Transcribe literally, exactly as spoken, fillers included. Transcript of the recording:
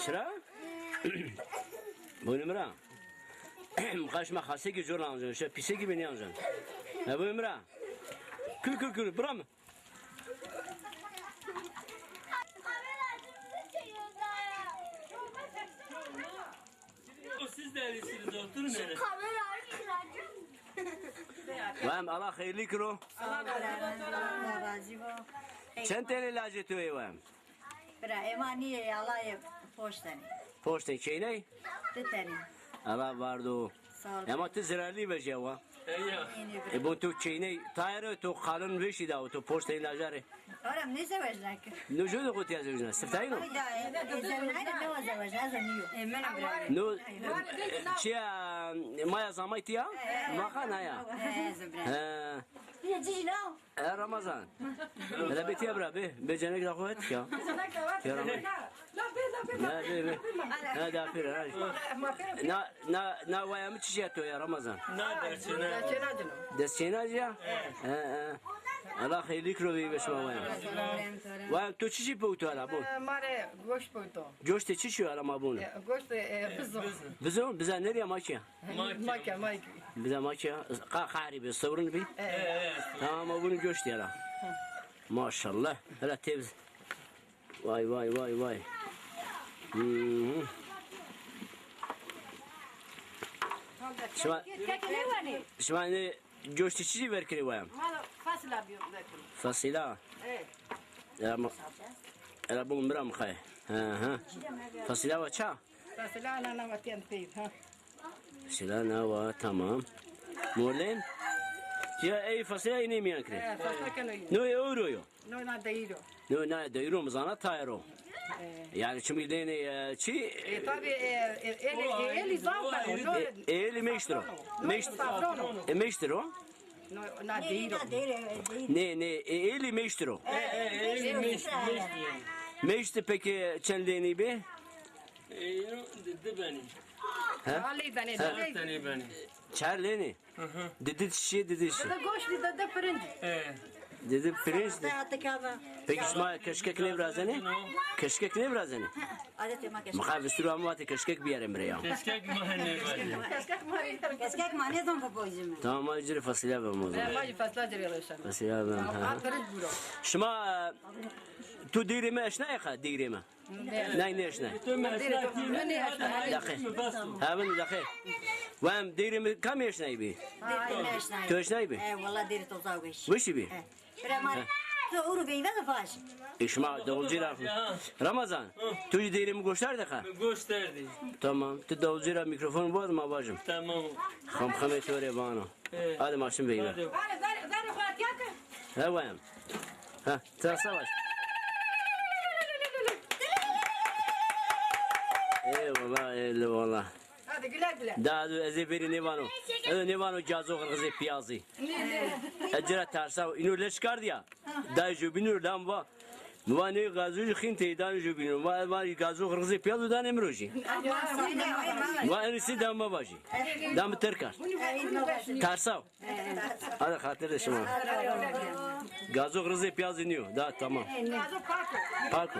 Çira? Bonê mi ra. Qaşma xasekî cor ancan, şe pîsekî bî nêancan. Ha, bonê mi ra. Kül kül kül, bira mi? Siz de iyisiniz, oturun hele. Wem, Allah xeyrlî kiro. Allah razî bo. Çend tenî lajê to yê wem? Bira, ema nîyê, Allah yê poşt tenî. Poşt tenî, çeyney? Di tenî. Allah vardo. Sağ ol. Ema ti zirarlî vejîya wa. Eya. Nî, nî, bira. E, bon to çeyney, tayê ro to qalin vêşî da, to poşt tenî lajarê. Ora mi nêzewejna ke. No jû de qotîya zewejna. Siftayî no? Ya, e, e, zewejna, ne wa zewejna, ez nîyo. E, mena bira. No, çiya, maya zamay tîya? E, e. Maqan ha ya. E, ez bira. He. Yê cî no. E, Ramazan. Hele bê tîya bira, bê. Bê cenek ra xo het ya. Tîya Ramazan. Ne, bê, bê. Ha, da pir, ha. Na, na, na waya mi çi ya to ya, Ramazan? Na, derçêna. Derçêna cino. Derçêna ya? He, he. Allah xeyrlî kiro bê şima waya. Waya to çi çi pewto hala bu? E, ma rê goşt pewto. Goştê çi çi hala ma bunu? E, goştê, e, bizo. Bizo, biza nereye ma ki? Makya, makya. Bize makya, qa-, qari bi, sewrin bi. Evet. Tamam, bunu göster ya. Maşallah. Hele tebz. Vay, vay, vay, vay. Hı hı. Şima, şima ne, goştê çi ver kiri vayam? Valla fasila bir ver kiri. Fasila. Evet. Ya ma-, era bu mira mı kay? Hı hı. Fasila va ça? Fasila ana na vatiyen peyv, ha. Fasila na va, tamam. Morlen? Ya ey fasila yine mi yankre? E, fasila keno yine. No e euro yo. No na deyro. No na deyro, mi zana tayro. E. Yani çimî lênê, e, çi? E, tabi, e, e, eli, e, eli zaf var. E, eli meştro. Meşt-, e, meştro. No, na deyro. Ne, ne, e, eli meştro. E, e, eli meşt, meşt. Meşt peki çend lênî bi? E, di, di benî. He? Alî benî, he? Çar tenî benî. Çar lênî? Hı hı. Didi çi, didi çi? Didi goşt, didi pirinç. E. Didi pirinç de. Peki şima keşkek nêvirazenê? Keşkek nêvirazenê? Adetê ma keşkek. Mixabin sura mi vatê keşkek biyerê mi rê ya. Keşkek ma nêvirazenê. Keşkek ma nêzon bipojime. Tamam, ma cirê fasulye bim o zaman. E, ma jî fasulye cirê rêşen. Fasulye bim, ha. Ha, pirinç buro. Şima, e, tu dêrê mi eşnayê qa, dêrê mi? Nay nêşnay. Daqe. Ha, bin daqe. Wem dêrê mi kam eşnay bi? Tu eşnay bi? E, wala dêrê to zaf weş. Weşî bi? E. Bira ma, tu uru beyve de baş. E, şima dewulcî ra. Ramazan, tu jî dêrê mi goştar de qa? Goştar de. Tamam. Tu dewulcî ra mîkrofon boz ma vajim. Tamam. Xam xamê to rê vano. E. Hadi ma şim beyve. Hadi. He wem. Ha, tersa baş. Eyvallah, eyvallah. Hadi güle güle. Da ez ê verî nêvano. Ez ê nêvano gazo xirxizê piyazî. Ne, ne. Ez ci ra tersa. Îno leş kard ya. Da jobînû ra mi va. Mi va nê gazo jî xîn tey, danê jobînû. Va, va gazo xirxizê piyazî danê mi ro jî. Va enî sî da ma vajî. Da mi ter kard. Tersa. Hadi xatir de şima. Gazo xirxizê piyazî nîyo. Da tamam. Pak o.